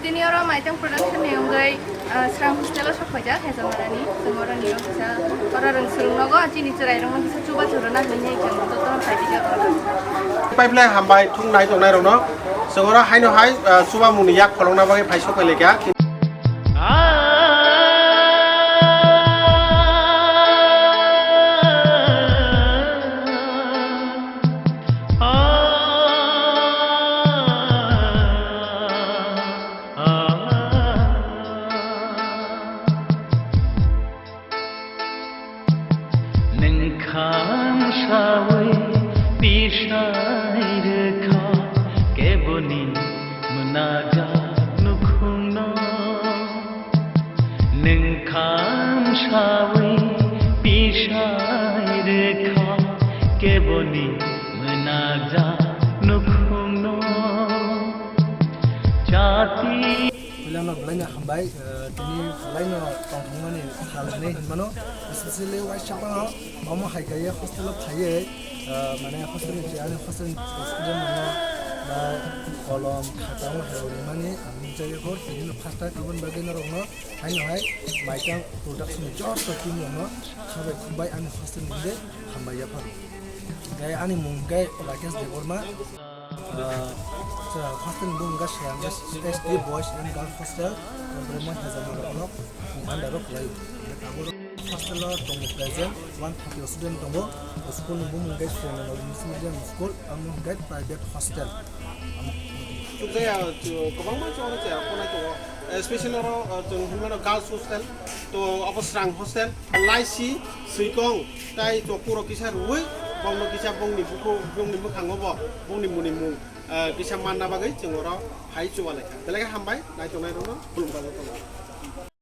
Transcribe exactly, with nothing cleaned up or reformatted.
Tini oro Maitang Production ni wngwi, ah, Srang hostel o sok phaijak, Hejamarani. Chwng oro ni wngkha, oro rwng swrwng nogo, chini chwrai rok no kisa chuba chwrwna hinwi chwng joto no phaidi jak oro. Pipeline hambai thung nai tongnai rok no. Chwng oro haino hai, ah, chuba mung ni yak kholong na bagwi phai sok lai kha. Nwng kham sawi tisai rwkha keboni mwnajak nukhungno. Nwng kham sawi tisai rwkha keboni mwnajak nukhungno. Jati. Puilano belaino hambai, eh, tini belaino tongthokmani sal hinwi hinmano, especially waisa phano omo hai kaiye hostel o phaiwi, eh, mane hostel ni je ani hostel ni student rokno ba kolom khata omo hai rok rimani ang nukjagwi kho, tini no first time aboni bagwi norokno haino hai Maitang Production ni joto team rokno khabai khumbai ani hostel ni hwnkhe hambai yaphar. Tei ani mung khe Rakesh Debbarma. Ah, sa hostel ni bung wngkha Srang S T Boys and Girls Hostel, Kompremoi Hezamara block ni under o kwlaio. Abo hostel o tongo present one thirty student tongo. School ni bung wngkha Srang English Medium School, amo hwnkhe private hostel. Chukjaya, chu-, kwbangma chwng oro chaya khonai tongo. Especially oro, ah, chwng hinmano girls hostel, to abo Srang hostel, Laisi, Swikong, tai Chokpuro kisa rwui, bongno kisa bongni bukhu, bongni bwkhango bo, bongni muni mung, ah, kisa manna bagwi chwng oro hai chuba laikha. Belai khe hambai, naitongnai rokno khulumkha joto.